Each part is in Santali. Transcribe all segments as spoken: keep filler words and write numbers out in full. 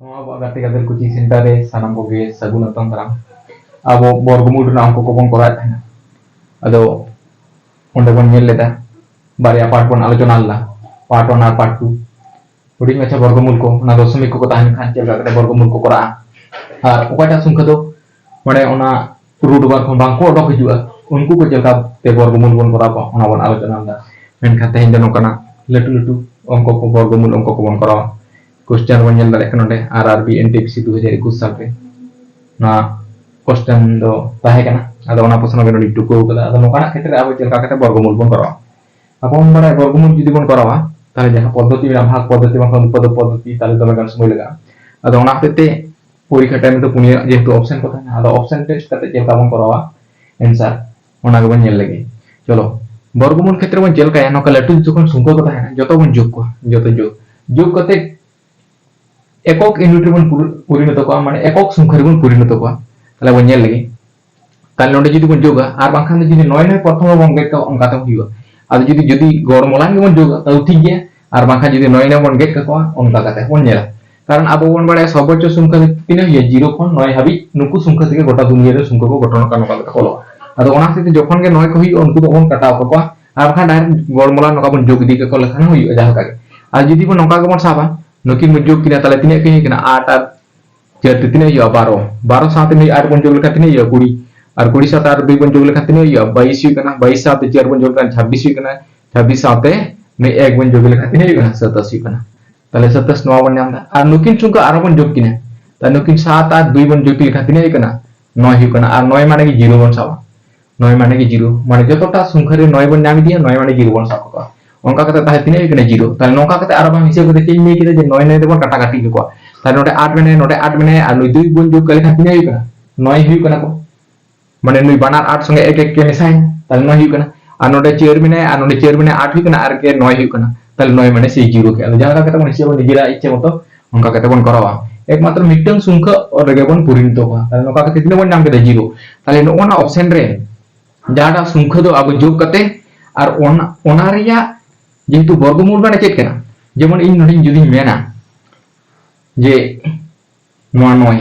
ᱱᱚᱣᱟ ᱟᱵᱚᱣᱟᱜ ᱜᱟᱛᱮ ᱜᱟᱫᱮᱞ coaching center ᱨᱮ ᱥᱟᱱᱟᱢ ᱠᱚᱜᱮ ᱥᱟᱹᱜᱩᱱ ᱟᱛᱟᱝ ᱫᱟᱨᱟᱢ᱾ ᱟᱵᱚ ᱵᱚᱨᱜᱚᱢᱩᱞ ᱨᱮᱱᱟᱜ ᱚᱝᱠᱚ ᱠᱚᱵᱚᱱ ᱠᱚᱨᱟᱣᱮᱫ ᱛᱟᱦᱮᱱᱟ᱾ ᱟᱫᱚ ᱚᱸᱰᱮ ᱵᱚᱱ ᱧᱮᱞ ᱞᱮᱫᱟ, ᱵᱟᱨᱭᱟ part ᱵᱚᱱ ᱟᱞᱳᱪᱚᱱᱟ ᱞᱮᱫᱟ, part one ᱟᱨ part two᱾ ᱦᱩᱰᱤᱧ ᱢᱟᱪᱷᱟ ᱵᱚᱨᱜᱚᱢᱩᱞ ᱠᱚ, ᱚᱱᱟ ᱫᱚᱥᱚᱢᱤᱠ ᱠᱚᱠᱚ ᱛᱟᱦᱮᱱ ᱠᱷᱟᱱ ᱪᱮᱫ ᱞᱮᱠᱟ ᱠᱟᱛᱮ ᱵᱚᱨᱜᱚᱢᱩᱞ ᱠᱚ ᱠᱚᱨᱟᱜᱼᱟ, ᱟᱨ ᱚᱠᱟᱴᱟᱜ ᱥᱚᱝᱠᱷᱟ ᱫᱚ ᱢᱟᱱᱮ ᱚᱱᱟ root bar ᱠᱷᱚᱱ ᱵᱟᱝ ᱠᱚ ᱚᱰᱚᱠ ᱦᱤᱡᱩᱜᱼᱟ, ᱩᱱᱠᱩ ᱠᱚ ᱪᱮᱫ ᱞᱮᱠᱟ ᱛᱮ ᱵᱚᱨᱜᱚᱢᱩᱞ ᱵᱚᱱ ᱠᱚᱨᱟᱣ ᱠᱚᱣᱟ, ᱚᱱᱟ ᱵᱚᱱ ᱟᱞᱳᱪᱚᱱᱟ ᱞᱮᱫᱟ᱾ ᱢᱮᱱᱠᱷᱟᱱ ᱛᱮᱦᱮᱧ ᱫᱚ ᱱᱚᱝᱠᱟᱱᱟᱜ ᱞᱟᱹᱴᱩ ᱞᱟᱹᱴᱩ ᱚᱝᱠᱚ ᱠᱚ, ᱵᱚᱨᱜᱚᱢᱩᱞ ᱚᱝᱠᱚ ᱠᱚᱵᱚᱱ ᱠᱚᱨᱟᱣᱟ᱾ Question ᱵᱚᱱ ᱧᱮᱞ ᱫᱟᱲᱮᱭᱟᱜ ᱠᱟᱱᱟ ᱱᱚᱰᱮ, R R B N T P C ᱫᱩ ᱦᱟᱡᱟᱨ ᱮᱠᱩᱥ ᱥᱟᱞ ᱨᱮ ᱱᱚᱣᱟ question ᱫᱚ ᱛᱟᱦᱮᱸ ᱠᱟᱱᱟ᱾ ᱟᱫᱚ ᱚᱱᱟ ᱯᱨᱚᱥᱱᱚ ᱜᱮ ᱱᱚᱰᱮᱧ ᱴᱩᱠᱟᱹᱣ ᱠᱟᱫᱟ᱾ ᱟᱫᱚ ᱱᱚᱝᱠᱟᱱᱟᱜ ᱠᱷᱮᱛᱨᱮ ᱟᱵᱚ ᱪᱮᱫ ᱞᱮᱠᱟ ᱠᱟᱛᱮ ᱵᱚᱨᱜᱚᱢᱩᱞ ᱵᱚᱱ ᱠᱚᱨᱟᱣᱟ? ᱟᱵᱚ ᱵᱚᱱ ᱵᱟᱲᱟᱭᱟ ᱵᱚᱨᱜᱚᱢᱩᱞ ᱡᱩᱫᱤ ᱵᱚᱱ ᱠᱚᱨᱟᱣᱟ, ᱛᱟᱦᱞᱮ ᱡᱟᱦᱟᱸ ᱯᱚᱫᱽᱫᱷᱚᱛᱤ ᱢᱮᱱᱟᱜᱼᱟ, ᱵᱷᱟᱜᱽ ᱯᱚᱫᱽᱫᱷᱚᱛᱤ ᱵᱟᱝᱠᱷᱟᱱ ᱩᱯᱚᱫ ᱯᱚᱫᱽᱫᱷᱚᱛᱤ, ᱛᱟᱦᱞᱮ ᱫᱚᱢᱮ ᱜᱟᱱ ᱥᱚᱢᱚᱭ ᱞᱟᱜᱟᱜᱼᱟ᱾ ᱟᱫᱚ ᱚᱱᱟ ᱦᱚᱛᱮᱡ ᱛᱮ ᱯᱚᱨᱤᱠᱠᱷᱟ time ᱨᱮᱫᱚ ᱯᱩᱱᱭᱟᱹ ᱡᱮᱦᱮᱛᱩ option ᱠᱚ ᱛᱟᱦᱮᱱᱟ, ᱟᱫᱚ option test ᱠᱟᱛᱮ ᱪᱮᱫ ᱞᱮᱠᱟ ᱵᱚᱱ ᱠᱚᱨᱟᱣᱟ answer, ᱚᱱᱟ ᱜᱮᱵᱚᱱ ᱧᱮᱞ ᱞᱮᱜᱮ᱾ ᱪᱚᱞᱚ, ᱵᱚᱨᱜᱚᱢᱩᱞ ᱠᱷᱮᱛᱨᱮ ᱵᱚᱱ ᱪᱮᱫ ᱞᱮᱠᱟᱭᱟ, ᱱᱚᱝᱠᱟ ᱞᱟᱹᱴᱩ ᱡᱚᱠᱷᱚᱱ ᱥᱚᱝᱠᱷᱟ ᱠᱚ ᱛᱟᱦᱮᱱᱟ, ᱡᱚᱛᱚ ᱵᱚᱱ ᱡᱳᱜᱽ ᱠᱚᱣᱟ, ᱡᱚᱛᱚ ᱡᱳᱜᱽ, ᱡᱳᱜᱽ ᱠᱟᱛᱮ ᱮᱠᱚᱠ unit ᱨᱮᱵᱚᱱ ᱯᱩᱨ-, ᱯᱚᱨᱤᱱᱚᱛᱚ ᱠᱚᱣᱟ, ᱢᱟᱱᱮ ᱮᱠᱚᱠ ᱥᱚᱝᱠᱷᱟ ᱨᱮᱵᱚᱱ ᱯᱚᱨᱤᱱᱚᱛᱚ ᱠᱚᱣᱟ᱾ ᱛᱟᱦᱞᱮ ᱵᱚᱱ ᱧᱮᱞ ᱞᱮᱜᱮ᱾ ᱛᱟᱦᱞᱮ ᱱᱚᱰᱮ ᱡᱩᱫᱤ ᱵᱚᱱ ᱡᱳᱜᱟ, ᱟᱨ ᱵᱟᱝᱠᱷᱟᱱ ᱫᱚ ᱡᱩᱫᱤ ᱱᱚᱭ ᱱᱚᱭ ᱯᱨᱚᱛᱷᱚᱢ ᱨᱮᱵᱚᱱ ᱜᱮᱫ ᱠᱟᱜᱼᱟ, ᱚᱱᱠᱟ ᱛᱮᱦᱚᱸ ᱦᱩᱭᱩᱜᱼᱟ᱾ ᱟᱫᱚ ᱡᱩᱫᱤ, ᱡᱩᱫᱤ ᱜᱚᱲ ᱢᱚᱞᱟᱝ ᱜᱮᱵᱚᱱ ᱡᱳᱜᱟ, ᱛᱟᱣ ᱴᱷᱤᱠ ᱜᱮᱭᱟ, ᱟᱨ ᱵᱟᱝᱠᱷᱟᱱ ᱡᱩᱫᱤ ᱱᱚᱭ ᱱᱚᱭ ᱵᱚᱱ ᱜᱮᱫ ᱠᱟᱠᱚᱣᱟ, ᱚᱱᱠᱟ ᱠᱟᱛᱮ ᱵᱚᱱ ᱧᱮᱞᱟ᱾ ᱠᱟᱨᱚᱱ ᱟᱵᱚ ᱵᱚᱱ ᱵᱟᱲᱟᱭᱟ ᱥᱚᱨᱵᱚᱪᱪᱚ ᱥᱚᱝᱠᱷᱟ ᱫᱚ ᱛᱤᱱᱟᱹᱜ ᱦᱩᱭᱩᱜᱼᱟ, ᱡᱤᱨᱳ ᱠᱷᱚᱱ ᱱᱚᱭ ᱦᱟᱹᱵᱤᱡ ᱱᱩᱠᱩ ᱥᱚᱝᱠᱷᱟ ᱛᱮᱜᱮ ᱜᱚᱴᱟ ᱫᱩᱱᱤᱭᱟᱹ ᱨᱮ ᱥᱚᱝᱠᱷᱟ ᱠᱚ ᱜᱚᱴᱷᱚᱱᱚᱜ ᱠᱟᱱᱟ, ᱱᱚᱝᱠᱟ ᱠᱟᱛᱮ ᱠᱚ ᱚᱞᱚᱜᱼᱟ᱾ ᱟᱫᱚ ᱚᱱᱟ ᱦᱚᱛᱮᱡ ᱛᱮ ᱡᱚᱠᱷᱚᱱ ᱜᱮ ᱱᱚᱭ ᱠᱚ ᱦᱩᱭᱩᱜᱼᱟ, ᱩᱱᱠᱩ ᱫᱚ ᱵᱚᱱ ᱠᱟᱴᱟᱣ ᱠᱟᱠᱚᱣᱟ, ᱟᱨ ᱵᱟᱠᱷᱟᱱ direct ᱜᱚᱲ ᱢᱚᱞᱟᱝ ᱱᱚᱝᱠᱟ ᱵᱚᱱ ᱡᱳᱜ ᱤᱫᱤ ᱠᱟᱠᱚ ᱞᱮᱠᱷᱟᱱ ᱦᱚᱸ ᱦᱩᱭᱩᱜᱼᱟ ᱡᱟᱦᱟᱸ ᱞᱮᱠᱟ ᱜᱮ᱾ ᱟᱨ ᱡᱩᱫᱤ ᱵᱚᱱ ᱱᱚᱝᱠᱟ ᱜᱮᱵᱚᱱ ᱥᱟᱵᱟ, ᱱᱩᱠᱤᱱ ᱵᱚᱱ ᱡᱳᱜ ᱠᱤᱱᱟ, ᱛᱟᱦᱞᱮ ᱛᱤᱱᱟᱹᱜ ᱠᱤᱱ ᱦᱩᱭᱩᱜ ᱠᱟᱱᱟ? ᱟᱴ ᱟᱨ ᱪᱟᱨ ᱛᱮ ᱛᱤᱱᱟᱹᱜ ᱦᱩᱭᱩᱜᱼᱟ? ᱵᱟᱨᱚ᱾ ᱵᱟᱨᱚ ᱥᱟᱶᱛᱮ ᱱᱩᱭ ᱟᱴ ᱵᱚᱱ ᱡᱳᱜ ᱞᱮᱠᱷᱟᱱ ᱛᱤᱱᱟᱹᱜ ᱦᱩᱭᱩᱜᱼᱟ? ᱠᱩᱲᱤ᱾ ᱟᱨ ᱠᱩᱲᱤ ᱥᱟᱶᱛᱮ ᱟᱨ ᱫᱩᱭ ᱵᱚᱱ ᱡᱳᱜ ᱞᱮᱠᱷᱟᱱ ᱛᱤᱱᱟᱹᱜ ᱦᱩᱭᱩᱜᱼᱟ? ᱵᱟᱭᱤᱥ ᱦᱩᱭᱩᱜ ᱠᱟᱱᱟ᱾ ᱵᱟᱭᱤᱥ ᱥᱟᱶᱛᱮ ᱪᱟᱨ ᱵᱚᱱ ᱡᱳᱜ ᱞᱮᱠᱷᱟᱱ ᱪᱷᱟᱵᱵᱤᱥ ᱦᱩᱭᱩᱜ ᱠᱟᱱᱟ᱾ ᱪᱷᱟᱵᱵᱤᱥ ᱥᱟᱶᱛᱮ ᱱᱩᱭ ᱮᱠ ᱵᱚᱱ ᱡᱳᱜ ᱞᱮᱠᱷᱟᱱ ᱛᱤᱱᱟᱹᱜ ᱦᱩᱭᱩᱜ ᱠᱟᱱᱟ? ᱥᱟᱛᱟᱥ ᱦᱩᱭᱩᱜ ᱠᱟᱱᱟ᱾ ᱛᱟᱦᱞᱮ ᱥᱟᱛᱟᱥ ᱱᱚᱣᱟ ᱵᱚᱱ ᱧᱟᱢ ᱮᱫᱟ᱾ ᱟᱨ ᱱᱩᱠᱤᱱ ᱥᱚᱝᱠᱷᱟ ᱟᱨᱦᱚᱸ ᱵᱚᱱ ᱡᱳᱜ ᱠᱤᱱᱟ᱾ ᱛᱟᱦᱞᱮ ᱱᱩᱠᱤᱱ ᱥᱟᱛ ᱟᱨ ᱫᱩᱭ ᱵᱚᱱ ᱡᱳᱜ ᱞᱮᱠᱷᱟᱱ ᱛᱤᱱᱟᱹᱜ ᱦᱩᱭᱩᱜ ᱠᱟᱱᱟ? ᱱᱚᱭ ᱦᱩᱭᱩᱜ ᱠᱟᱱᱟ᱾ ᱟᱨ ᱱᱚᱭ ᱢᱟᱱᱮ ᱜᱮ ᱡᱤᱨᱳ ᱵᱚᱱ ᱥᱟᱵᱟ᱾ ᱱᱚᱭ ᱢᱟᱱᱮ ᱜᱮ ᱡᱤᱨᱳ, ᱢᱟᱱᱮ ᱡᱚᱛᱚᱴᱟ ᱥᱚᱝᱠᱷᱟ ᱨᱮ ᱱᱚᱭ ᱵᱚᱱ ᱧᱟᱢ ᱤᱫᱤᱭᱟ, ᱱᱚᱭ ᱢᱟᱱᱮ ᱡᱤᱨᱳ ᱵᱚᱱ ᱥᱟᱵ ᱠᱟᱜᱼᱟ᱾ ᱚᱱᱠᱟ ᱠᱟᱛᱮ ᱛᱟᱦᱞᱮ ᱛᱤᱱᱟᱹᱜ ᱦᱩᱭᱩᱜ ᱠᱟᱱᱟ? ᱡᱤᱨᱳ᱾ ᱛᱟᱦᱞᱮ ᱱᱚᱝᱠᱟ ᱠᱟᱛᱮ ᱟᱨᱚ ᱵᱟᱝ ᱦᱤᱥᱟᱹᱵ ᱠᱟᱛᱮ ᱪᱮᱫ ᱤᱧ ᱞᱟᱹᱭ ᱠᱮᱫᱟ ᱡᱮ ᱱᱚᱭ ᱱᱚᱭ ᱫᱚᱵᱚᱱ ᱠᱟᱴᱟ ᱠᱟᱴᱤ ᱠᱟᱠᱚᱣᱟ᱾ ᱛᱟᱦᱞᱮ ᱱᱚᱰᱮ ᱟᱴ ᱢᱮᱱᱟᱭᱟ, ᱱᱚᱰᱮ ᱟᱴ ᱢᱮᱱᱟᱭᱟ, ᱟᱨ ᱱᱩᱭ ᱫᱩᱭ ᱵᱚᱱ ᱡᱳᱜ ᱠᱟᱜ ᱞᱮᱠᱷᱟᱱ ᱛᱤᱱᱟᱹᱜ ᱦᱩᱭᱩᱜ ᱠᱟᱱᱟ? ᱱᱚᱭ ᱦᱩᱭᱩᱜ ᱠᱟᱱᱟ ᱠᱚ᱾ ᱢᱟᱱᱮ ᱱᱩᱭ ᱵᱟᱱᱟᱨ ᱟᱴ ᱥᱚᱸᱜᱮ ᱮᱠ ᱮᱠ ᱠᱮ ᱢᱮᱥᱟᱭᱮᱱ, ᱛᱟᱦᱞᱮ ᱱᱚᱭ ᱦᱩᱭᱩᱜ ᱠᱟᱱᱟ᱾ ᱟᱨ ᱱᱚᱰᱮ ᱪᱟᱨ ᱢᱮᱱᱟᱭᱟ, ᱟᱨ ᱱᱚᱰᱮ ᱪᱟᱨ ᱢᱮᱱᱟᱭᱟ, ᱟᱴ ᱦᱩᱭᱩᱜ ᱠᱟᱱᱟ, ᱟᱨ ᱠᱮ ᱱᱚᱭ ᱦᱩᱭᱩᱜ ᱠᱟᱱᱟ᱾ ᱛᱟᱦᱞᱮ ᱱᱚᱭ ᱢᱟᱱᱮ ᱥᱮᱭ ᱡᱤᱨᱳ ᱜᱮ᱾ ᱟᱫᱚ ᱡᱟᱦᱟᱸ ᱞᱮᱠᱟ ᱠᱟᱛᱮ ᱵᱚᱱ ᱦᱤᱥᱟᱹᱵᱟ ᱱᱤᱡᱮᱨᱟᱜ ᱤᱪᱪᱷᱟᱹ ᱢᱚᱛᱚ ᱚᱱᱠᱟ ᱠᱟᱛᱮ ᱵᱚᱱ ᱠᱚᱨᱟᱣᱟ᱾ ᱮᱠᱢᱟᱛᱨᱚ ᱢᱤᱫᱴᱟᱝ ᱥᱚᱝᱠᱷᱟ ᱨᱮᱜᱮ ᱵᱚᱱ ᱯᱚᱨᱤᱱᱚᱛᱚ ᱠᱚᱣᱟ᱾ ᱛᱟᱦᱞᱮ ᱱᱚᱝᱠᱟ ᱠᱟᱛᱮ ᱛᱤᱱᱟᱹᱜ ᱵᱚᱱ ᱧᱟᱢ ᱠᱮᱫᱟ? ᱡᱤᱨᱳ᱾ ᱛᱟᱦᱞᱮ ᱱᱚᱜᱼᱚ ᱱᱟ option ᱨᱮ ᱡᱟᱦᱟᱸᱴᱟᱜ ᱥᱚᱝᱠᱷᱟ ᱫᱚ ᱟᱵᱚ ᱡᱳᱜ ᱠᱟᱛᱮ ᱟᱨ ᱚᱱᱟ, ᱚᱱᱟ ᱨᱮᱭᱟᱜ ᱡᱮᱦᱮᱛᱩ ᱵᱚᱨᱜᱚᱢᱩᱞ ᱢᱟᱱᱮ ᱪᱮᱫ ᱠᱟᱱᱟ? ᱡᱮᱢᱚᱱ ᱤᱧ ᱱᱚᱰᱮᱧ ᱡᱩᱫᱤᱧ ᱢᱮᱱᱟ, ᱡᱮ ᱱᱚᱣᱟ ᱱᱚᱭ,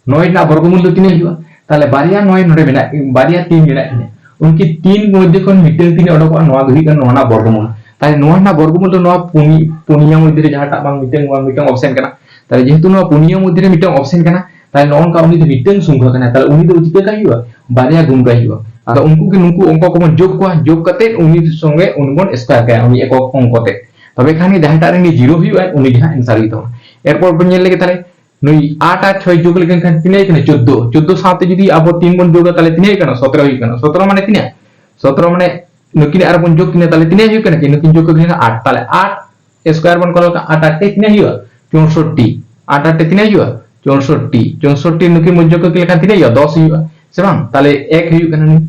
ᱱᱚᱭ ᱨᱮᱱᱟᱜ ᱵᱚᱨᱜᱚᱢᱩᱞ ᱫᱚ ᱛᱤᱱᱟᱹᱜ ᱦᱩᱭᱩᱜᱼᱟ? ᱛᱟᱦᱞᱮ ᱵᱟᱨᱭᱟ ᱱᱚᱭ ᱱᱚᱰᱮ ᱢᱮᱱᱟᱜ, ᱵᱟᱨᱭᱟ ᱛᱤᱱ ᱢᱮᱱᱟᱜ ᱠᱤᱱᱟ, ᱩᱱᱠᱤᱱ ᱛᱤᱱ ᱢᱚᱫᱽᱫᱷᱮ ᱠᱷᱚᱱ ᱢᱤᱫᱴᱟᱝ ᱛᱤᱱᱟᱹᱜ ᱚᱰᱚᱠᱚᱜᱼᱟ? ᱱᱚᱣᱟ ᱫᱚ ᱦᱩᱭᱩᱜ ᱠᱟᱱᱟ ᱱᱚᱣᱟ ᱨᱮᱱᱟᱜ ᱵᱚᱨᱜᱚᱢᱩᱞ᱾ ᱛᱟᱦᱞᱮ ᱱᱚᱣᱟ ᱨᱮᱱᱟᱜ ᱵᱚᱨᱜᱚᱢᱩᱞ ᱫᱚ ᱱᱚᱣᱟ ᱯᱩᱱᱭ-, ᱯᱩᱱᱭᱟ ᱢᱚᱫᱽᱫᱷᱮ ᱨᱮ ᱡᱟᱦᱟᱸᱴᱟᱜ ᱵᱟᱝ ᱢᱤᱫᱴᱟᱝ, ᱵᱟᱝ ᱢᱤᱫᱴᱟᱝ ᱚᱯᱥᱮᱱ ᱠᱟᱱᱟ᱾ ᱛᱟᱦᱞᱮ ᱡᱮᱦᱮᱛᱩ ᱱᱚᱣᱟ ᱯᱩᱱᱭᱟ ᱢᱚᱫᱽᱫᱷᱮ ᱨᱮ ᱢᱤᱫᱴᱟᱝ ᱚᱯᱥᱮᱱ ᱠᱟᱱᱟ, ᱛᱟᱦᱞᱮ ᱱᱚᱜᱼᱚ ᱱᱚᱝᱠᱟ ᱩᱱᱤ ᱫᱚ ᱢᱤᱫᱴᱟᱝ ᱥᱚᱝᱠᱷᱟ ᱠᱟᱱᱟ᱾ ᱛᱟᱦᱞᱮ ᱩᱱᱤ ᱫᱚ ᱪᱤᱠᱟᱹ ᱠᱟᱭ ᱦᱩᱭᱩᱜᱼᱟ? ᱵᱟᱨᱭᱟ ᱜᱩᱱ ᱠᱟᱭ ᱦᱩᱭᱩᱜᱼᱟ᱾ ᱟᱫᱚ ᱩᱱᱠᱩ ᱜᱮ ᱱᱩᱠᱩ ᱚᱝᱠᱚ ᱠᱚᱵᱚᱱ ᱡᱳᱜᱽ ᱠᱚᱣᱟ, ᱡᱳᱜᱽ ᱠᱟᱛᱮ ᱩᱱᱤ ᱥᱚᱸᱜᱮ ᱩᱱᱤ ᱵᱚᱱ ᱥᱠᱚᱭᱟᱨ ᱠᱟᱭᱟ, ᱩᱱᱤ ᱮᱠᱚᱠ ᱚᱝᱠᱚ ᱛᱮ᱾ ᱛᱚᱵᱮ ᱠᱷᱟᱱ ᱜᱮ ᱡᱟᱦᱟᱸᱴᱟᱜ ᱨᱮ ᱩᱱᱤ ᱡᱤᱨᱳ ᱦᱩᱭᱩᱜᱼᱟ, ᱩᱱᱤ ᱜᱮ ᱦᱟᱸᱜ ᱮᱱᱥᱟᱨ ᱦᱩᱭᱩᱜ ᱛᱟᱵᱚᱱᱟ᱾ ᱮᱨᱯᱚᱨ ᱵᱚᱱ ᱧᱮᱞ ᱞᱮᱜᱮ ᱛᱟᱦᱞᱮ, ᱱᱩᱭ ᱟᱴ ᱟᱨ ᱪᱷᱚᱭ ᱡᱳᱜᱽ ᱞᱮᱠᱷᱟᱱ ᱠᱷᱟᱱ ᱛᱤᱱᱟᱹᱜ ᱦᱩᱭᱩᱜ ᱠᱟᱱᱟ? ᱪᱳᱫᱽᱫᱳ᱾ ᱪᱳᱫᱽᱫᱳ ᱥᱟᱶᱛᱮ ᱡᱩᱫᱤ ᱟᱵᱚ ᱛᱤᱱ ᱵᱚᱱ ᱡᱳᱜᱟ, ᱛᱟᱦᱞᱮ ᱛᱤᱱᱟᱹᱜ ᱦᱩᱭᱩᱜ ᱠᱟᱱᱟ? ᱥᱚᱛᱨᱚ ᱦᱩᱭᱩᱜ ᱠᱟᱱᱟ᱾ ᱥᱚᱛᱨᱚ ᱢᱟᱱᱮ ᱛᱤᱱᱟᱹᱜ? ᱥᱚᱛᱨᱚ ᱢᱟᱱᱮ ᱱᱩᱠᱤᱱ ᱟᱨ ᱵᱚᱱ ᱡᱳᱜᱽ ᱠᱤᱱᱟ, ᱛᱟᱦᱞᱮ ᱛᱤᱱᱟᱹᱜ ᱦᱩᱭᱩᱜ ᱠᱟᱱᱟ? ᱱᱩᱠᱤᱱ ᱡᱳᱜᱽ ᱠᱤᱱᱟ ᱟᱴ, ᱛᱟᱦᱞᱮ ᱟᱴ ᱥᱠᱚᱭᱟᱨ ᱵᱚᱱ ᱠᱚᱨᱟᱣ ᱞᱮᱠᱷᱟᱱ ᱟᱴ ᱟᱴ ᱛᱮ ᱛᱤᱱᱟᱹᱜ ᱦᱩᱭᱩᱜᱼᱟ? ᱪᱳᱥᱚᱴᱴᱤ᱾ ᱟᱴ ᱟᱴ ᱛᱮ ᱛᱤᱱᱟᱹᱜ ᱦᱩᱭᱩᱜᱼᱟ? ᱪᱳᱥᱚᱴᱴᱤ᱾ ᱪᱳᱥᱚᱴᱴᱤ ᱱᱩᱠᱤᱱ ᱵᱚᱱ ᱡᱳᱜᱽ ᱠᱤᱱ ᱞᱮᱠᱷᱟᱱ ᱛᱤᱱᱟᱹᱜ ᱦᱩᱭᱩᱜᱼᱟ? ᱫᱚᱥ ᱦᱩᱭᱩᱜᱼᱟ, ᱥᱮ ᱵᱟᱝ? ᱛᱟᱦᱞᱮ ᱮᱠ ᱦᱩᱭᱩᱜ ᱠᱟᱱᱟ᱾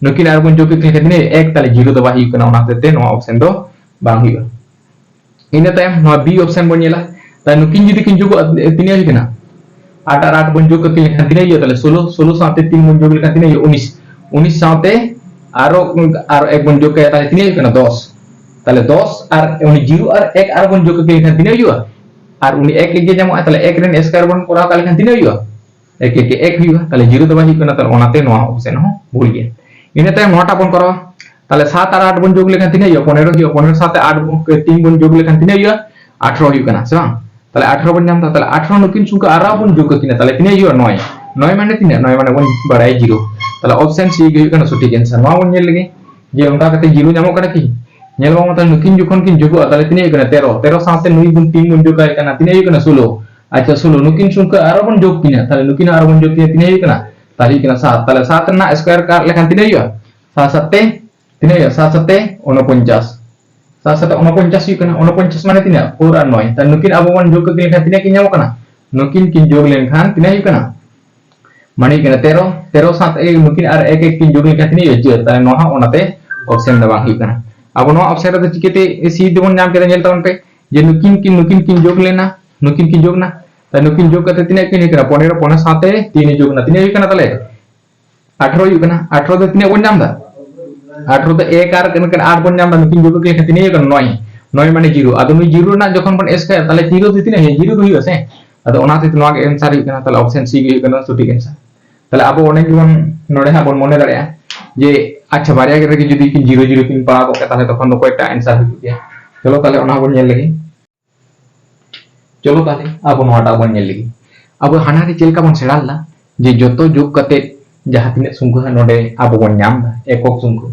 ᱱᱩᱠᱤᱱ ᱟᱨ ᱵᱚᱱ ᱡᱳᱜᱽ ᱠᱤᱱ ᱞᱮᱠᱷᱟᱱ ᱛᱤᱱᱟᱹᱜ ᱦᱩᱭᱩᱜᱼᱟ? ᱮᱠ᱾ ᱛᱟᱦᱞᱮ ᱡᱤᱨᱳ ᱫᱚ ᱵᱟᱭ ᱦᱩᱭᱩᱜ ᱠᱟᱱᱟ, ᱚᱱᱟ ᱦᱚᱛᱮᱡ ᱛᱮ ᱱᱚᱣᱟ ᱚᱯᱥᱮᱱ ᱫᱚ ᱵᱟᱝ ᱦᱩᱭᱩᱜᱼᱟ᱾ ᱤᱱᱟᱹ ᱛᱟᱭᱚᱢ ᱱᱚᱣᱟ ᱵᱤ ᱚᱯᱥᱮᱱ ᱵᱚᱱ ᱧᱮᱞᱟ᱾ ᱛᱟᱦᱞᱮ ᱱᱩᱠᱤᱱ ᱡᱩᱫᱤ ᱠᱤᱱ ᱡᱳᱜᱚᱜᱼᱟ, ᱛᱤᱱᱟᱹᱜ ᱦᱩᱭᱩᱜ ᱠᱟᱱᱟ? ᱟᱴ ᱟᱨ ᱟᱴ ᱵᱚᱱ ᱡᱳᱜᱽ ᱠᱟᱛᱮ ᱞᱮᱠᱷᱟᱱ ᱛᱤᱱᱟᱹᱜ ᱦᱩᱭᱩᱜᱼᱟ? ᱛᱟᱦᱞᱮ ᱥᱳᱞᱳ, ᱥᱳᱞᱳ ᱥᱟᱶᱛᱮ ᱛᱤᱱ ᱵᱚᱱ ᱡᱳᱜᱽ ᱞᱮᱠᱷᱟᱱ ᱛᱤᱱᱟᱹᱜ ᱦᱩᱭᱩᱜᱼᱟ? ᱩᱱᱤᱥ᱾ ᱩᱱᱤᱥ ᱥᱟᱶᱛᱮ ᱟᱨᱚ, ᱟᱨᱚ ᱮᱠ ᱵᱚᱱ ᱡᱳᱜᱽ ᱠᱟᱭᱟ, ᱛᱟᱦᱞᱮ ᱛᱤᱱᱟᱹᱜ ᱦᱩᱭᱩᱜ ᱠᱟᱱᱟ? ᱫᱚᱥ᱾ ᱛᱟᱦᱞᱮ ᱫᱚᱥ ᱟᱨ ᱩᱱᱤ ᱡᱤᱨᱳ ᱟᱨ ᱮᱠ ᱟᱨ ᱵᱚᱱ ᱡᱳᱜᱽ ᱠᱟᱛᱮ ᱞᱮᱠᱷᱟᱱ ᱛᱤᱱᱟᱹᱜ ᱦᱩᱭᱩᱜᱼᱟ? ᱟᱨ ᱩᱱᱤ ᱮᱠ ᱮᱠ ᱜᱮ ᱧᱟᱢᱚᱜᱼᱟ, ᱛᱟᱦᱞᱮ ᱮᱠ ᱨᱮᱱ ᱥᱠᱚᱭᱟᱨ ᱵᱚᱱ ᱠᱚᱨᱟᱣ ᱠᱟᱜ ᱞᱮᱠᱷᱟᱱ ᱛᱤᱱᱟᱹᱜ ᱦᱩᱭᱩᱜᱼᱟ? ᱮᱠ ᱮᱠ ᱮᱠ ᱦᱩᱭᱩᱜᱼᱟ, ᱛᱟᱦᱞᱮ ᱡᱤᱨᱳ ᱫᱚ ᱵᱟᱭ ᱦᱩᱭᱩᱜ ᱠᱟᱱᱟ, ᱛᱟᱦᱞᱮ ᱚᱱᱟᱛᱮ ᱱᱚᱣᱟ ᱚᱯᱥᱮᱱ ᱦᱚᱸ ᱵᱷᱩᱞ ᱜᱮᱭᱟ᱾ ᱤᱱᱟᱹ ᱛᱟᱭᱚᱢ ᱱᱚᱣᱟᱴᱟᱜ ᱵᱚᱱ ᱠᱚᱨᱟᱣᱟ, ᱛᱟᱦᱞᱮ ᱥᱟᱛ ᱟᱨ ᱟᱴ ᱵᱚᱱ ᱡᱳᱜᱽ ᱞᱮᱠᱷᱟᱱ ᱛᱤᱱᱟᱹᱜ ᱦᱩᱭᱩᱜᱼᱟ? ᱯᱚᱱᱮᱨᱚ ᱦᱩᱭᱩᱜᱼᱟ, ᱯᱚᱱᱮᱨᱚ ᱥᱟᱶᱛᱮ ᱟᱴ ᱵᱚᱱ, ᱛᱤᱱ ᱵᱚᱱ ᱡᱳᱜᱽ ᱞᱮᱠᱷᱟᱱ ᱛᱤᱱᱟᱹᱜ ᱦᱩᱭᱩᱜᱼᱟ? ᱟᱴᱷᱨᱚ ᱦᱩᱭᱩᱜ ᱠᱟᱱᱟ, ᱥᱮ ᱵᱟᱝ? ᱛᱟᱦᱞᱮ ᱟᱴᱷᱨᱚ ᱵᱚᱱ ᱧᱟᱢ ᱮᱫᱟ, ᱛᱟᱦᱞᱮ ᱟᱴᱷᱨᱚ ᱱᱩᱠᱤᱱ ᱥᱚᱝᱠᱷᱟ ᱟᱨᱦᱚᱸ ᱵᱚᱱ ᱡᱳᱜᱽ ᱠᱟᱠᱤᱱᱟ, ᱛᱟᱦᱞᱮ ᱛᱤᱱᱟᱹᱜ ᱦᱩᱭᱩᱜᱼᱟ? ᱱᱚᱭ᱾ ᱱᱚᱭ ᱢᱟᱱᱮ ᱛᱤᱱᱟᱹᱜ? ᱱᱚᱭ ᱢᱟᱱᱮ ᱵᱚᱱ ᱵᱟᱲᱟᱭᱟ ᱡᱤᱨᱳ᱾ ᱛᱟᱦᱞᱮ ᱚᱯᱥᱮᱱ ᱥᱤ ᱜᱮ ᱦᱩᱭᱩᱜ ᱠᱟᱱᱟ ᱥᱚᱴᱷᱤᱠ ᱮᱱᱥᱟᱨ᱾ ᱱᱚᱣᱟ ᱵᱚᱱ ᱧᱮᱞ ᱞᱮᱜᱮ ᱡᱮ ᱚᱱᱠᱟ ᱠᱟᱛᱮ ᱡᱤᱨᱳ ᱧᱟᱢᱚᱜ ᱠᱟᱱᱟ ᱠᱤ? ᱧᱮᱞ ᱵᱚᱱ, ᱛᱟᱦᱞᱮ ᱱᱩᱠᱤᱱ ᱡᱚᱠᱷᱚᱱ ᱠᱤᱱ ᱡᱳᱜᱚᱜᱼᱟ, ᱛᱟᱦᱞᱮ ᱛᱤᱱᱟᱹᱜ ᱦᱩᱭᱩᱜ ᱠᱟᱱᱟ? ᱛᱮᱨᱚ᱾ ᱛᱮᱨᱚ ᱥᱟᱶᱛᱮ ᱱᱩᱭ ᱵᱚᱱ ᱛᱤᱱ ᱵᱚᱱ ᱡᱳᱜᱽ ᱟᱭ ᱠᱟᱱᱟ, ᱛᱤᱱᱟᱹᱜ ᱦᱩᱭᱩᱜ ᱠᱟᱱᱟ? ᱥᱳᱞᱳ᱾ ᱟᱪᱪᱷᱟ, ᱥᱳᱞᱳ, ᱱᱩᱠᱤᱱ ᱥᱚᱝᱠᱷᱟ ᱟᱨᱚ ᱵᱚᱱ ᱡᱳᱜᱽ ᱠᱤᱱᱟ, ᱛᱟᱦᱞᱮ ᱱᱩᱠᱤᱱ ᱟᱨᱚ ᱵᱚᱱ ᱡᱳᱜᱽ ᱠᱤᱱᱟ, ᱛᱤᱱᱟᱹᱜ ᱦᱩᱭᱩᱜ ᱠᱟᱱᱟ? ᱛᱟᱦᱞᱮ ᱦᱩᱭᱩᱜ ᱠᱟᱱᱟ ᱥᱟᱛ᱾ ᱛᱟᱦᱞᱮ ᱥᱟᱛ ᱨᱮᱱᱟᱜ ᱥᱠᱚᱭᱟᱨ ᱠᱟᱜ ᱞᱮᱠᱷᱟᱱ ᱛᱤᱱᱟᱹᱜ ᱦᱩᱭᱩᱜᱼᱟ? ᱥᱟᱛ ᱥᱟᱛ ᱛᱮ ᱛᱤᱱᱟᱹᱜ ᱦᱩᱭᱩᱜᱼᱟ? ᱥᱟᱛ ᱥᱟᱛ ᱛᱮ ᱩᱱᱚᱯᱚᱧᱪᱟᱥ᱾ ᱥᱟᱛ ᱥᱟᱛ ᱩᱱᱚᱯᱚᱧᱪᱟᱥ ᱦᱩᱭᱩᱜ ᱠᱟᱱᱟ᱾ ᱩᱱᱚᱯᱚᱧᱪᱟᱥ ᱢᱟᱱᱮ ᱛᱤᱱᱟᱹᱜ? ᱯᱷᱳᱨ ᱟᱨ ᱱᱚᱭ᱾ ᱛᱟᱦᱞᱮ ᱱᱩᱠᱤᱱ ᱟᱵᱚ ᱵᱚᱱ ᱡᱳᱜᱽ ᱠᱟᱛᱮ ᱞᱮᱠᱷᱟᱱ ᱛᱤᱱᱟᱹᱜ ᱠᱤᱱ ᱧᱟᱢᱚᱜ ᱠᱟᱱᱟ? ᱱᱩᱠᱤᱱ ᱠᱤᱱ ᱡᱳᱜᱽ ᱞᱮᱱᱠᱷᱟᱱ ᱛᱤᱱᱟᱹᱜ ᱦᱩᱭᱩᱜ ᱠᱟᱱᱟ? ᱢᱟᱱᱮ ᱦᱩᱭᱩᱜ ᱠᱟᱱᱟ ᱛᱮᱨᱚ᱾ ᱛᱮᱨᱚ ᱥᱟᱶ ᱛᱮ ᱱᱩᱠᱤᱱ ᱟᱨ ᱮᱠ ᱮᱠ ᱠᱤᱱ ᱡᱳᱜᱽ ᱞᱮᱱᱠᱷᱟᱱ ᱛᱤᱱᱟᱹᱜ ᱦᱩᱭᱩᱜᱼᱟ? ᱪᱟᱹᱨ᱾ ᱛᱟᱦᱞᱮ ᱱᱚᱣᱟ ᱦᱚᱸ ᱚᱱᱟᱛᱮ ᱚᱯᱥᱮᱱ ᱫᱚ ᱵᱟᱝ ᱦᱩᱭᱩᱜ ᱠᱟᱱᱟ᱾ ᱟᱵᱚ ᱱᱚᱣᱟ ᱚᱯᱥᱮᱱ ᱨᱮᱫᱚ ᱪᱤᱠᱟᱹᱛᱮ ᱥᱤ ᱫᱚᱵᱚᱱ ᱧᱟᱢ ᱠᱮᱫᱟ? ᱧᱮᱞ ᱛᱟᱵᱚᱱ ᱯᱮ ᱡᱮ ᱱᱩᱠᱤᱱ ᱠᱤᱱ, ᱱᱩᱠᱤᱱ ᱠᱤᱱ ᱡᱳᱜᱽ ᱞᱮᱱᱟ, ᱱᱩᱠᱤᱱ ᱠᱤᱱ ᱡᱳᱜᱽ ᱱᱟ᱾ ᱛᱟᱦᱞᱮ ᱱᱩᱠᱤᱱ ᱡᱳᱜᱽ ᱠᱟᱛᱮ ᱛᱤᱱᱟᱹᱜ ᱠᱤᱱ ᱦᱩᱭᱩᱜ ᱠᱟᱱᱟ? ᱯᱚᱱᱮᱨᱚ, ᱯᱚᱱᱮᱨᱚ ᱥᱟᱶᱛᱮ ᱛᱤᱱ ᱡᱳᱜᱽ ᱱᱟ, ᱛᱤᱱᱟᱹᱜ ᱦᱩᱭᱩᱜ ᱠᱟᱱᱟ ᱛᱟᱦᱞᱮ? ᱟᱴᱷᱨᱚ ᱦᱩᱭᱩᱜ ᱠᱟᱱᱟ᱾ ᱟᱴᱷᱨᱚ ᱫᱚ ᱛᱤᱱᱟᱹᱜ ᱵᱚᱱ ᱧᱟᱢ ᱮᱫᱟ? ᱟᱴᱷᱨᱚ ᱫᱚ ᱮᱠ ᱟᱨ ᱟᱴ ᱵᱚᱱ ᱧᱟᱢ ᱮᱫᱟ, ᱱᱩᱠᱤᱱ ᱡᱳᱜᱽ ᱞᱮᱠᱷᱟᱱ ᱛᱤᱱᱟᱹᱜ ᱦᱩᱭᱩᱜ ᱠᱟᱱᱟ? ᱱᱚᱭ᱾ ᱱᱚᱭ ᱢᱟᱱᱮ ᱡᱤᱨᱳ, ᱟᱫᱚ ᱱᱩᱭ ᱡᱤᱨᱳ ᱨᱮᱱᱟᱜ ᱡᱚᱠᱷᱚᱱ ᱵᱚᱱ ᱥᱠᱚᱭᱟᱨ, ᱛᱟᱦᱚᱞᱮ ᱡᱤᱨᱳ ᱫᱚ ᱛᱤᱱᱟᱹᱜ ᱦᱩᱭᱩᱜᱼᱟ? ᱡᱤᱨᱳ ᱜᱮ ᱦᱩᱭᱩᱜᱼᱟ ᱥᱮ᱾ ᱟᱫᱚ ᱚᱱᱟᱛᱮ ᱱᱚᱣᱟ ᱜᱮ ᱮᱱᱥᱟᱨ ᱦᱩᱭᱩᱜ ᱠᱟᱱᱟ, ᱛᱟᱦᱚᱞᱮ ᱚᱯᱥᱮᱱ ᱥᱤ ᱜᱮ ᱦᱩᱭᱩᱜ ᱠᱟᱱᱟ ᱥᱚᱴᱷᱤᱠ ᱮᱱᱥᱟᱨ᱾ ᱛᱟᱦᱚᱞᱮ ᱟᱵᱚ ᱚᱱᱮ ᱡᱮᱢᱚᱱ ᱱᱚᱰᱮ ᱦᱟᱸᱜ ᱵᱚᱱ ᱢᱚᱱᱮ ᱫᱟᱲᱮᱭᱟᱜᱼᱟ ᱡᱮ ᱟᱪᱪᱷᱟ, ᱵᱟᱨᱭᱟ ᱨᱮᱜᱮ ᱡᱩᱫᱤ ᱠᱤᱱ ᱡᱤᱨᱳ ᱡᱤᱨᱳ ᱠᱤᱱ ᱯᱟᱲᱟᱣ ᱠᱚᱜ ᱠᱮᱭᱟ, ᱛᱟᱦᱚᱞᱮ ᱛᱚᱠᱷᱚᱱ ᱫᱚ ᱠᱚᱭᱮᱠᱴᱟ ᱮᱱᱥᱟᱨ ᱦᱩᱭᱩᱜ ᱜᱮᱭᱟ᱾ ᱪᱚᱞᱚ ᱛᱟᱦᱚᱞᱮ ᱚᱱᱟ ᱦᱚᱸᱵᱚᱱ ᱧᱮᱞ ᱞᱮᱜᱮ᱾ ᱪᱚᱞᱚ ᱛᱟᱦᱚᱞᱮ ᱟᱵᱚ ᱱᱚᱣᱟᱴᱟᱜ ᱵᱚᱱ ᱧᱮᱞ ᱞᱮᱜᱮ᱾ ᱟᱵᱚ ᱦᱟᱱᱟ ᱨᱮ ᱪᱮᱫ ᱞᱮᱠᱟ ᱵᱚᱱ ᱥᱮᱬᱟ ᱞᱮᱫᱟ ᱡᱮ ᱡᱚᱛᱚ ᱡᱳᱜᱽ ᱠᱟᱛᱮ ᱡᱟᱦᱟᱸ ᱛᱤᱱᱟᱹᱜ ᱥᱚᱝᱠᱷᱟ ᱦᱟᱸᱜ ᱱᱚᱰᱮ ᱟᱵᱚ ᱵᱚᱱ ᱧᱟᱢ ᱮᱫᱟ, ᱮᱠᱚᱠ ᱥᱚᱝᱠᱷᱟ,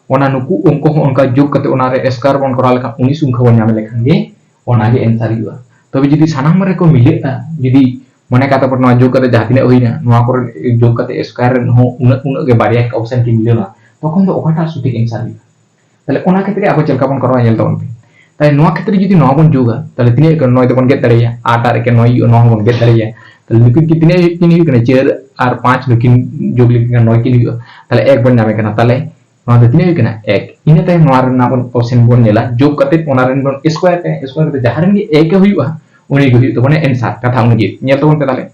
ᱚᱱᱟ ᱱᱩᱠᱩ ᱚᱝᱠᱚ ᱦᱚᱸ ᱚᱱᱠᱟ ᱡᱳᱜᱽ ᱠᱟᱛᱮ ᱚᱱᱟ ᱨᱮ ᱥᱠᱚᱭᱟᱨ ᱵᱚᱱ ᱠᱚᱨᱟᱣ ᱞᱮᱠᱷᱟᱱ ᱩᱱᱤ ᱥᱚᱝᱠᱷᱟ ᱵᱚᱱ ᱧᱟᱢ ᱞᱮᱠᱷᱟᱱ ᱜᱮ ᱚᱱᱟ ᱜᱮ ᱮᱱᱥᱟᱨ ᱦᱩᱭᱩᱜᱼᱟ᱾ ᱛᱚᱵᱮ ᱡᱩᱫᱤ ᱥᱟᱱᱟᱢ ᱨᱮᱠᱚ ᱢᱤᱞᱟᱹᱜᱼᱟ, ᱡᱩᱫᱤ ᱢᱚᱱᱮ ᱠᱟᱜ ᱛᱟᱵᱚᱱ ᱱᱚᱣᱟ ᱡᱳᱜᱽ ᱠᱟᱛᱮ ᱡᱟᱦᱟᱸ ᱛᱤᱱᱟᱹᱜ ᱦᱩᱭᱱᱟ, ᱱᱚᱣᱟ ᱠᱚᱨᱮ ᱡᱳᱜᱽ ᱠᱟᱛᱮ ᱥᱠᱚᱭᱟᱨ ᱨᱮᱱ ᱦᱚᱸ ᱩᱱᱟᱹᱜ, ᱩᱱᱟᱹᱜ ᱜᱮ ᱵᱟᱨᱭᱟ ᱚᱯᱥᱮᱱ ᱠᱤᱱ ᱢᱤᱞᱟᱹᱣᱟ, ᱛᱚᱠᱷᱚᱱ ᱫᱚ ᱚᱠᱟᱴᱟᱜ ᱥᱚᱴᱷᱤᱠ ᱮᱱᱥᱟᱨ ᱦᱩᱭᱩᱜᱼᱟ? ᱛᱟᱦᱞᱮ ᱚᱱᱟ ᱠᱷᱮᱛᱨᱮ ᱟᱵᱚ ᱪᱮᱫ ᱞᱮᱠᱟ ᱵᱚᱱ ᱠᱚᱨᱟᱣᱟ ᱧᱮᱞ ᱛᱟᱵᱚᱱ ᱯᱮ᱾ ᱛᱟᱦᱞᱮ ᱱᱚᱣᱟ ᱠᱷᱮᱛᱨᱮ ᱡᱩᱫᱤ ᱱᱚᱣᱟ ᱵᱚᱱ ᱡᱳᱜᱟ, ᱛᱟᱦᱞᱮ ᱛᱤᱱᱟᱹᱜ ᱦᱩᱭᱩᱜ ᱠᱟᱱᱟ? ᱱᱚᱭ ᱫᱚᱵᱚᱱ ᱜᱮᱫ ᱫᱟᱲᱮᱭᱟᱜᱼᱟ, ᱟᱴ ᱟᱨ ᱮᱠᱮ ᱱᱚᱭ ᱦᱩᱭᱩᱜᱼᱟ, ᱱᱚᱣᱟ ᱦᱚᱸᱵᱚᱱ ᱜᱮᱫ ᱫᱟᱲᱮᱭᱟᱜᱼᱟ᱾ ᱛᱟᱦᱞᱮ ᱱᱩᱠᱤᱱ ᱠᱤᱱ ᱛᱤᱱᱟᱹᱜ ᱦᱩᱭᱩᱜ ᱠᱤᱱ ᱦᱩᱭᱩᱜ ᱠᱟᱱᱟ? ᱪᱟᱨ ᱟᱨ ᱯᱟᱸᱪ ᱱᱩᱠᱤᱱ ᱡᱳᱜᱽ ᱞᱮᱠᱷᱟᱱ ᱱᱚᱭ ᱠᱤᱱ ᱦᱩᱭᱩᱜᱼᱟ᱾ ᱛᱟᱦᱞᱮ ᱮᱠ ᱵᱚᱱ ᱧᱟᱢᱮ ᱠᱟᱱᱟ᱾ ᱛᱟᱦᱞᱮ ᱱᱚᱣᱟ ᱫᱚ ᱛᱤᱱᱟᱹᱜ ᱦᱩᱭᱩᱜ ᱠᱟᱱᱟ? ᱮᱠ᱾ ᱤᱱᱟᱹ ᱛᱟᱭᱚᱢ ᱱᱚᱣᱟ ᱨᱮᱱᱟᱜ ᱵᱚᱱ ᱚᱯᱥᱮᱱ ᱵᱚᱱ ᱧᱮᱞᱟ, ᱡᱳᱜᱽ ᱠᱟᱛᱮ ᱚᱱᱟ ᱨᱮᱱ ᱵᱚᱱ ᱥᱠᱚᱭᱟᱨ ᱛᱮ, ᱥᱠᱚᱭᱟᱨ ᱠᱟᱛᱮ ᱡᱟᱦᱟᱸ ᱨᱮᱱ ᱜᱮ ᱮᱠ ᱮ ᱦᱩᱭᱩᱜᱼᱟ, ᱩᱱᱤ ᱜᱮ ᱦᱩᱭᱩᱜ ᱛᱟᱵᱚᱱᱟ ᱮᱱᱥᱟᱨ, ᱠᱟᱛᱷᱟ ᱚᱱᱩᱡᱟᱭᱤ᱾ ᱧᱮᱞ ᱛᱟᱵᱚᱱ ᱯᱮ ᱛᱟᱦᱞᱮ,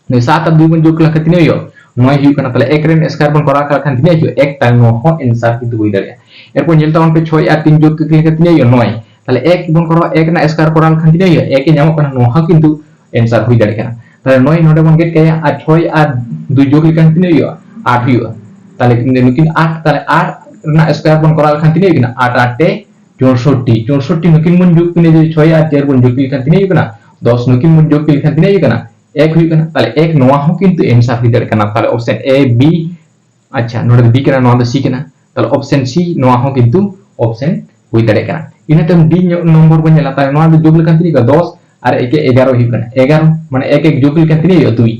ᱱᱩᱭ ᱥᱟᱛ ᱟᱨ ᱫᱩᱭ ᱵᱚᱱ ᱡᱳᱜᱽ ᱞᱮᱠᱷᱟᱱ ᱛᱤᱱᱟᱹᱜ ᱦᱩᱭᱩᱜᱼᱟ? ᱱᱚᱭ ᱦᱩᱭᱩᱜ ᱠᱟᱱᱟ᱾ ᱛᱟᱦᱞᱮ ᱮᱠ ᱨᱮᱱ ᱥᱠᱚᱭᱟᱨ ᱵᱚᱱ ᱠᱚᱨᱟᱣ ᱞᱮᱠᱷᱟᱱ ᱛᱤᱱᱟᱹᱜ ᱦᱩᱭᱩᱜᱼᱟ? ᱮᱠ᱾ ᱛᱟᱦᱞᱮ ᱱᱚᱣᱟ ᱦᱚᱸ ᱮᱱᱥᱟᱨ ᱠᱤᱱᱛᱩ ᱦᱩᱭ ᱫᱟᱲᱮᱭᱟᱜᱼᱟ᱾ ᱮᱨᱯᱚᱨ ᱧᱮᱞ ᱛᱟᱵᱚᱱ ᱯᱮ, ᱪᱷᱚᱭ ᱟᱨ ᱛᱤᱱ ᱡᱳᱜᱽ ᱞᱮᱠᱷᱟᱱ ᱛᱤᱱᱟᱹᱜ ᱦᱩᱭᱩᱜᱼᱟ? ᱱᱚᱭ᱾ ᱛᱟᱦᱞᱮ ᱮᱠ ᱵᱚᱱ ᱠᱚᱨᱟᱣᱟ, ᱮᱠ ᱨᱮᱱᱟᱜ ᱥᱠᱚᱭᱟᱨ ᱠᱚᱨᱟᱣ ᱞᱮᱠᱷᱟᱱ ᱛᱤᱱᱟᱹᱜ ᱦᱩᱭᱩᱜᱼᱟ? ᱮᱠ ᱮ ᱧᱟᱢᱚᱜ ᱠᱟᱱᱟ, ᱱᱚᱣᱟ ᱦᱚᱸ ᱠᱤᱱᱛᱩ ᱮᱱᱥᱟᱨ ᱦᱩᱭ ᱫᱟᱲᱮᱭᱟᱜ ᱠᱟᱱᱟ᱾ ᱛᱟᱦᱞᱮ ᱱᱚᱭ ᱱᱚᱰᱮ ᱵᱚᱱ ᱜᱮᱫ ᱠᱟᱭᱟ ᱟᱨ ᱪᱷᱚᱭ ᱟᱨ ᱫᱩᱭ ᱡᱳᱜᱽ ᱞᱮᱠᱷᱟᱱ ᱛᱤᱱᱟᱹᱜ ᱦᱩᱭᱩᱜᱼᱟ? ᱟᱴ ᱦᱩᱭᱩᱜᱼᱟ᱾ ᱛᱟᱦᱞᱮ ᱱᱩᱠᱤᱱ ᱟᱴ, ᱛᱟᱦᱞᱮ ᱟᱴ ᱨᱮᱱᱟᱜ ᱥᱠᱚᱭᱟᱨ ᱵᱚᱱ ᱠᱚᱨᱟᱣ ᱞᱮᱠᱷᱟᱱ ᱛᱤᱱᱟᱹᱜ ᱦᱩᱭᱩᱜ ᱠᱟᱱᱟ? ᱟᱴ ᱟᱴ ᱛᱮ ᱪᱳᱥᱚᱴᱴᱤ, ᱪᱳᱥᱚᱴᱴᱤ ᱱᱩᱠᱤᱱ ᱵᱚᱱ ᱡᱳᱜᱽ ᱠᱤᱱᱟ, ᱡᱩᱫᱤ ᱪᱷᱚᱭ ᱟᱨ ᱪᱟᱨ ᱵᱚᱱ ᱡᱳᱜᱽ ᱞᱮᱠᱷᱟᱱ ᱛᱤᱱᱟᱹᱜ ᱦᱩᱭᱩᱜ ᱠᱟᱱᱟ? ᱫᱚᱥ᱾ ᱱᱩᱠᱤᱱ ᱵᱚᱱ ᱡᱳᱜᱽ ᱞᱮᱠᱷᱟᱱ ᱛᱤᱱᱟᱹᱜ ᱦᱩᱭᱩᱜ ᱠᱟᱱᱟ? ᱮᱠ ᱦᱩᱭᱩᱜ ᱠᱟᱱᱟ᱾ ᱛᱟᱦᱞᱮ ᱮᱠ ᱱᱚᱣᱟ ᱦᱚᱸ ᱠᱤᱱᱛᱩ ᱮᱱᱥᱟᱨ ᱦᱩᱭ ᱫᱟᱲᱮᱭᱟᱜ ᱠᱟᱱᱟ᱾ ᱛᱟᱦᱞᱮ ᱚᱯᱥᱮᱱ ᱮ, ᱵᱤ, ᱟᱪᱪᱷᱟ, ᱱᱚᱰᱮ ᱫᱚ ᱵᱤ ᱠᱟᱱᱟ, ᱱᱚᱣᱟ ᱫᱚ ᱥᱤ ᱠᱟᱱᱟ᱾ ᱛᱟᱦᱞᱮ ᱚᱯᱥᱮᱱ ᱥᱤ ᱱᱚᱣᱟ ᱦᱚᱸ ᱠᱤᱱᱛᱩ ᱚᱯᱥᱮᱱ ᱦᱩᱭ ᱫᱟᱲᱮᱭᱟᱜ ᱠᱟᱱᱟ᱾ ᱤᱱᱟᱹ ᱛᱟᱭᱚᱢ ᱰᱤ ᱱᱚᱢᱵᱚᱨ ᱵᱚᱱ ᱧᱮᱞᱟ, ᱛᱟᱦᱞᱮ ᱱᱚᱣᱟ ᱫᱚ ᱡᱳᱜᱽ ᱞᱮᱠᱷᱟᱱ ᱛᱤᱱᱟᱹᱜ ᱦᱩᱭᱩᱜᱼᱟ? ᱫᱚᱥ ᱟᱨ ᱮᱠᱮ ᱮᱜᱟᱨᱚ ᱦᱩᱭᱩᱜ ᱠᱟᱱᱟ᱾ ᱮᱜᱟᱨᱚ ᱢᱟᱱᱮ ᱮᱠ ᱮᱠ ᱡᱳᱜᱽ ᱞᱮᱠᱷᱟᱱ ᱛᱤᱱᱟᱹᱜ ᱦᱩᱭᱩᱜᱼᱟ? ᱫᱩᱭ᱾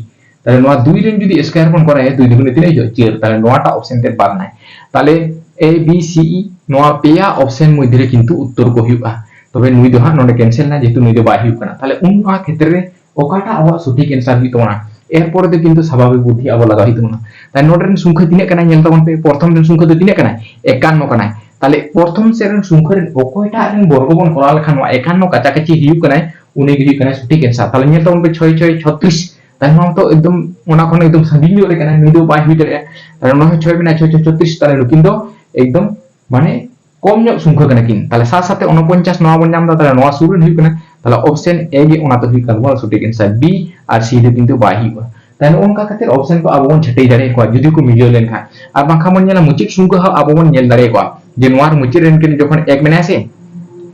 ᱛᱟᱦᱞᱮ ᱱᱚᱣᱟ ᱫᱩᱭ ᱨᱮᱱ ᱡᱩᱫᱤ ᱥᱠᱚᱭᱟᱨ ᱵᱚᱱ ᱠᱚᱨᱟᱣᱟ, ᱫᱩᱭ ᱫᱩᱜᱩᱱᱮ ᱛᱤᱱᱟᱹᱜ ᱦᱩᱭᱩᱜᱼᱟ? ᱪᱟᱨ᱾ ᱛᱟᱦᱞᱮ ᱱᱚᱣᱟᱴᱟᱜ ᱚᱯᱥᱮᱱ ᱛᱮ ᱵᱟᱫ ᱱᱟᱭ᱾ ᱛᱟᱦᱞᱮ ᱮ, ᱵᱤ, ᱥᱤ, ᱤ ᱱᱚᱣᱟ ᱯᱮᱭᱟ ᱚᱯᱥᱮᱱ ᱢᱚᱫᱽᱫᱷᱮ ᱨᱮ ᱠᱤᱱᱛᱩ ᱩᱛᱛᱚᱨ ᱠᱚ ᱦᱩᱭᱩᱜᱼᱟ᱾ ᱛᱚᱵᱮ ᱱᱩᱭ ᱫᱚ ᱦᱟᱸᱜ ᱱᱚᱰᱮ ᱠᱮᱱᱥᱮᱞ ᱱᱟ, ᱡᱮᱦᱮᱛᱩ ᱱᱩᱭ ᱫᱚ ᱵᱟᱭ ᱦᱩᱭᱩᱜ ᱠᱟᱱᱟ᱾ ᱛᱟᱦᱞᱮ ᱩᱱ ᱱᱚᱣᱟ ᱠᱷᱮᱛᱨᱮ ᱨᱮ ᱚᱠᱟᱴᱟᱜ ᱟᱵᱚᱣᱟᱜ ᱥᱚᱴᱷᱤᱠ ᱮᱱᱥᱟᱨ ᱦᱩᱭᱩᱜ ᱛᱟᱵᱚᱱᱟ? ᱮᱨᱯᱚᱨᱮ ᱫᱚ ᱠᱤᱱᱛᱩ ᱥᱟᱵᱷᱟᱵᱤᱠ ᱵᱩᱫᱽᱫᱷᱤ ᱟᱵᱚ ᱞᱟᱜᱟᱣ ᱦᱩᱭᱩᱜ ᱛᱟᱵᱚᱱᱟ᱾ ᱛᱟᱦᱞᱮ ᱱᱚᱰᱮ ᱨᱮᱱ ᱥᱚᱝᱠᱷᱟ ᱛᱤᱱᱟᱹᱜ ᱠᱟᱱᱟ ᱧᱮᱞ ᱛᱟᱵᱚᱱ ᱯᱮ, ᱯᱨᱚᱛᱷᱚᱢ ᱨᱮᱱ ᱥᱚᱝᱠᱷᱟ ᱫᱚ ᱛᱤᱱᱟᱹᱜ ᱠᱟᱱᱟᱭ? ᱮᱠᱟᱱᱱᱚ ᱠᱟᱱᱟᱭ᱾ ᱛᱟᱦᱞᱮ ᱯᱨᱚᱛᱷᱚᱢ ᱥᱮᱫ ᱨᱮᱱ ᱥᱚᱝᱠᱷᱟ ᱨᱮᱱ ᱚᱠᱚᱭᱴᱟᱜ ᱨᱮᱱ ᱵᱚᱨᱜᱚ ᱵᱚᱱ ᱠᱚᱨᱟᱣ ᱞᱮᱠᱷᱟᱱ ᱱᱚᱣᱟ ᱮᱠᱟᱱᱱᱚ ᱠᱟᱪᱟᱠᱟᱪᱤ ᱦᱩᱭᱩᱜ ᱠᱟᱱᱟᱭ, ᱩᱱᱤ ᱜᱮ ᱦᱩᱭᱩᱜ ᱠᱟᱱᱟᱭ ᱥᱚᱴᱷᱤᱠ ᱮᱱᱥᱟᱨ᱾ ᱛᱟᱦᱞᱮ ᱧᱮᱞ ᱛᱟᱵᱚᱱ ᱯᱮ, ᱪᱷᱚᱭ ᱪᱷᱚᱭ ᱪᱷᱚᱛᱨᱤᱥ, ᱛᱟᱦᱞᱮ ᱱᱚᱣᱟ ᱛᱚ ᱮᱠᱫᱚᱢ ᱚᱱᱟ ᱠᱷᱚᱱ ᱮᱠᱫᱚᱢ ᱥᱟᱺᱜᱤᱧ ᱧᱚᱜ ᱨᱮ ᱠᱟᱱᱟ, ᱱᱩᱭ ᱫᱚ ᱵᱟᱭ ᱦᱩᱭ ᱫᱟᱲᱮᱭᱟᱜᱼᱟ᱾ ᱛᱟᱦᱞᱮ ᱱᱚᱣᱟ ᱦᱚᱸ ᱪᱷᱚᱭ ᱢᱮᱱᱟᱜᱼᱟ, ᱪᱷᱚᱭ ᱪᱷᱚᱭ ᱪᱷᱚᱛᱨᱤᱥ, ᱛᱟᱦᱞᱮ ᱱᱩᱠᱤᱱ ᱫᱚ ᱮᱠᱫᱚᱢ ᱢᱟᱱᱮ ᱠᱚᱢ ᱧᱚᱜ ᱥᱚᱝᱠᱷᱟ ᱠᱟᱱᱟ ᱠᱤᱱ, ᱛᱟᱦᱚᱞᱮ ᱥᱟᱛ ᱥᱟᱛᱮ ᱩᱱᱚᱯᱚᱧᱪᱟᱥ ᱱᱚᱣᱟ ᱵᱚᱱ ᱧᱟᱢ ᱮᱫᱟ, ᱛᱟᱦᱚᱞᱮ ᱱᱚᱣᱟ ᱥᱩᱨ ᱨᱮᱱ ᱦᱩᱭᱩᱜ ᱠᱟᱱᱟ, ᱛᱟᱦᱚᱞᱮ option A ᱜᱮ ᱚᱱᱟ ᱫᱚ ᱦᱩᱭᱩᱜ ᱠᱟᱱ ᱛᱟᱵᱚᱱᱟ ᱥᱚᱴᱷᱤᱠ answer, B ᱟᱨ C ᱫᱚ ᱠᱤᱱᱛᱩ ᱵᱟᱭ ᱦᱩᱭᱩᱜᱼᱟ᱾ ᱛᱟᱦᱚᱞᱮ ᱱᱚᱜᱼᱚ ᱱᱚᱝᱠᱟ ᱠᱟᱛᱮ option ᱠᱚ ᱟᱵᱚ ᱵᱚᱱ ᱪᱷᱟᱹᱴᱟᱹᱭ ᱫᱟᱲᱮᱭᱟᱠᱚᱣᱟ ᱡᱩᱫᱤ ᱠᱚ ᱢᱤᱞᱟᱹᱣ ᱞᱮᱱᱠᱷᱟᱱ᱾ ᱟᱨ ᱵᱟᱝᱠᱷᱟᱱ ᱵᱚᱱ ᱧᱮᱞᱟ ᱢᱩᱪᱟᱹᱫ ᱥᱚᱝᱠᱷᱟ ᱦᱚᱸ ᱟᱵᱚ ᱵᱚᱱ ᱧᱮᱞ ᱫᱟᱲᱮᱭᱟᱠᱚᱣᱟ ᱡᱮ ᱱᱚᱣᱟ ᱨᱮ ᱢᱩᱪᱟᱹᱫ ᱨᱮᱱ ᱠᱤᱱ ᱡᱚᱠᱷᱚᱱ ᱮᱠ ᱢᱮᱱᱟᱭᱟ ᱥᱮ,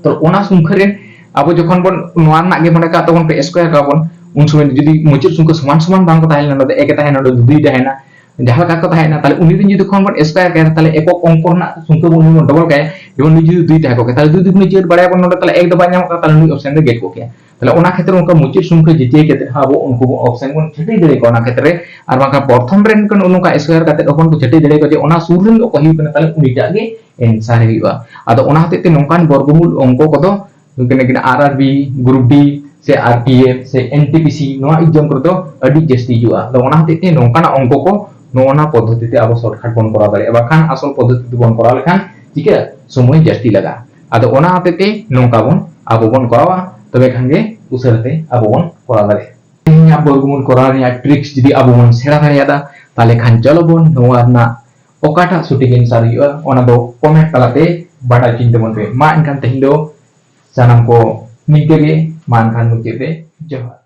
ᱛᱚ ᱚᱱᱟ ᱥᱚᱝᱠᱷᱟ ᱨᱮ ᱟᱵᱚ ᱡᱚᱠᱷᱚᱱ ᱵᱚᱱ ᱱᱚᱣᱟ ᱨᱮᱱᱟᱜ ᱜᱮ ᱢᱚᱱᱮ ᱠᱟᱜ ᱛᱟᱵᱚᱱ ᱯᱮ square ᱠᱟᱜᱼᱟ ᱵᱚᱱ, ᱩᱱ ᱥᱚᱢᱚᱭ ᱡᱩᱫᱤ ᱢᱩᱪᱟᱹᱫ ᱥᱚᱝᱠᱷᱟ ᱥᱚᱢᱟᱱ ᱥᱚᱢᱟᱱ ᱵᱟᱝ ᱠᱚ ᱛᱟᱦᱮᱸ ᱞᱮᱱᱟ, ᱱᱚᱰᱮ ᱮᱠ ᱮ ᱛᱟᱦᱮᱸᱱᱟ, ᱱᱚᱰᱮ ᱫᱩᱭ ᱛᱟᱦᱮᱸᱱᱟ, ᱡᱟᱦᱟᱸ ᱞᱮᱠᱟ ᱠᱚ ᱛᱟᱦᱮᱸᱱᱟ, ᱛᱟᱦᱚᱞᱮ ᱩᱱᱤ ᱨᱮᱱ ᱡᱩᱫᱤ ᱠᱷᱚᱱ ᱵᱚᱱ square ᱠᱟᱭᱟ, ᱛᱟᱦᱚᱞᱮ ᱮᱠᱚᱠ ᱚᱝᱠᱚ ᱨᱮᱱᱟᱜ ᱥᱚᱝᱠᱷᱟ ᱵᱚᱱ double ᱠᱟᱭᱟ, ᱡᱮᱢᱚᱱ ᱱᱩᱭ ᱡᱩᱫᱤ ᱫᱩᱭ ᱛᱟᱦᱮᱸ ᱠᱚᱜ ᱠᱮᱭᱟ, ᱛᱟᱦᱚᱞᱮ ᱫᱩᱭ ᱫᱩᱜᱩᱱᱮ ᱪᱟᱹᱨ ᱵᱟᱲᱟᱭᱟᱵᱚᱱ, ᱱᱚᱰᱮ ᱛᱟᱦᱚᱞᱮ ᱮᱠ ᱫᱚ ᱵᱟᱭ ᱧᱟᱢᱚᱜ ᱠᱟᱱᱟ, ᱛᱟᱦᱚᱞᱮ ᱱᱩᱭ option ᱫᱚ ᱜᱮᱫ ᱠᱚᱜ ᱠᱮᱭᱟ᱾ ᱛᱟᱦᱚᱞᱮ ᱚᱱᱟ ᱠᱷᱮᱛᱨᱮ ᱚᱱᱠᱟ ᱢᱩᱪᱟᱹᱫ ᱥᱚᱝᱠᱷᱟ ᱡᱤᱛᱤᱭᱟᱹ ᱠᱟᱛᱮ ᱦᱚᱸ ᱟᱵᱚ ᱩᱱᱠᱩ ᱵᱚᱱ option ᱵᱚᱱ ᱪᱷᱟᱹᱴᱟᱹᱭ ᱫᱟᱲᱮ ᱠᱚᱣᱟ ᱚᱱᱟ ᱠᱷᱮᱛᱨᱮ᱾ ᱟᱨ ᱵᱟᱝᱠᱷᱟᱱ ᱯᱨᱚᱛᱷᱚᱢ ᱨᱮᱱ ᱠᱚ ᱱᱚᱜᱼᱚ ᱱᱚᱝᱠᱟ square ᱠᱟᱛᱮ ᱦᱚᱯᱚᱱ ᱠᱚ ᱪᱷᱟᱹᱴᱟᱹᱭ ᱫᱟᱲᱮ ᱠᱚᱣᱟ ᱡᱮ ᱚᱱᱟ ᱥᱩᱨ ᱨᱮᱱ ᱚᱠᱚᱭ ᱦᱩᱭᱩᱜ ᱠᱟᱱᱟ, ᱛᱟᱦᱚᱞᱮ ᱩᱱᱤᱴᱟᱜ ᱜᱮ answer ᱦᱩᱭᱩᱜᱼᱟ᱾ ᱟᱫᱚ ᱚᱱᱟ ᱦᱚᱛᱮᱡ ᱛᱮ ᱱᱚᱝᱠᱟᱱ ᱵᱚᱨᱜᱚᱢᱩᱞ ᱚᱝᱠᱚ ᱠᱚᱫᱚ ᱱᱩᱠᱤᱱ ᱱᱩᱠᱤᱱ R R B, group D ᱥᱮ R T F ᱥᱮ N T P C ᱱᱚᱣᱟ exam ᱠᱚᱨᱮ ᱫᱚ ᱟᱹᱰᱤ ᱡᱟᱹᱥᱛᱤ ᱦᱤᱡᱩᱜᱼᱟ᱾ ᱟᱫᱚ ᱚᱱᱟ ᱦᱚᱛᱮᱡ ᱛᱮ ᱱᱚᱝᱠᱟᱱᱟᱜ ᱚᱝᱠᱚ ᱠᱚ ᱱᱚᱜᱼᱚ ᱱᱟ ᱯᱚᱫᱽᱫᱷᱚᱛᱤ ᱛᱮ ᱟᱵᱚ shortcut ᱵᱚᱱ ᱠᱚᱨᱟᱣ ᱫᱟᱲᱮᱭᱟᱜᱼᱟ, ᱵᱟᱠᱷᱟᱱ ᱟᱥᱚᱞ ᱯᱚᱫᱽᱫᱷᱚᱛᱤ ᱛᱮᱵᱚᱱ ᱠᱚᱨᱟᱣ ᱞᱮᱠᱷᱟᱱ ᱪᱤᱠᱟᱹ ᱥᱚᱢᱚᱭ ᱡᱟᱹᱥᱛᱤ ᱞᱟᱜᱟᱜᱼᱟ᱾ ᱟᱫᱚ ᱚᱱᱟ ᱦᱚᱛᱮᱡ ᱛᱮ ᱱᱚᱝᱠᱟ ᱵᱚᱱ ᱟᱵᱚ ᱵᱚᱱ ᱠᱚᱨᱟᱣᱟ, ᱛᱚᱵᱮ ᱠᱷᱟᱱ ᱜᱮ ᱩᱥᱟᱹᱨᱟ ᱛᱮ ᱟᱵᱚ ᱵᱚᱱ ᱠᱚᱨᱟᱣ ᱫᱟᱲᱮᱭᱟᱜᱼᱟ᱾ ᱛᱮᱦᱮᱧᱟᱜ ᱵᱚᱨᱜᱚᱢᱩᱞ ᱠᱚᱨᱟᱣ ᱨᱮᱭᱟᱜ tricks ᱡᱩᱫᱤ ᱟᱵᱚ ᱵᱚᱱ ᱥᱮᱬᱟ ᱫᱟᱲᱮᱭᱟᱫᱟ, ᱛᱟᱦᱚᱞᱮ ᱠᱷᱟᱱ ᱪᱚᱞᱚ ᱵᱚᱱ ᱱᱚᱣᱟ ᱨᱮᱱᱟᱜ ᱚᱠᱟᱴᱟᱜ ᱥᱚᱴᱷᱤᱠ answer ᱦᱩᱭᱩᱜᱼᱟ ᱚᱱᱟ ᱫᱚ comment ᱛᱟᱞᱟᱛᱮ ᱵᱟᱰᱟᱭ ᱦᱚᱪᱚᱧ ᱛᱟᱵᱚᱱ ᱯᱮ᱾ ᱢᱟ ᱮᱱᱠᱷᱟᱱ ᱛᱮᱦᱮᱧ ᱫᱚ ᱥᱟᱱᱟᱢ ᱠᱚ ᱱᱤᱝᱠᱟᱹ ᱜᱮ, ᱢᱟ ᱮᱱᱠᱷᱟᱱ ᱢᱩᱪᱟᱹᱫ ᱨᱮ ᱡᱚᱦᱟᱨ᱾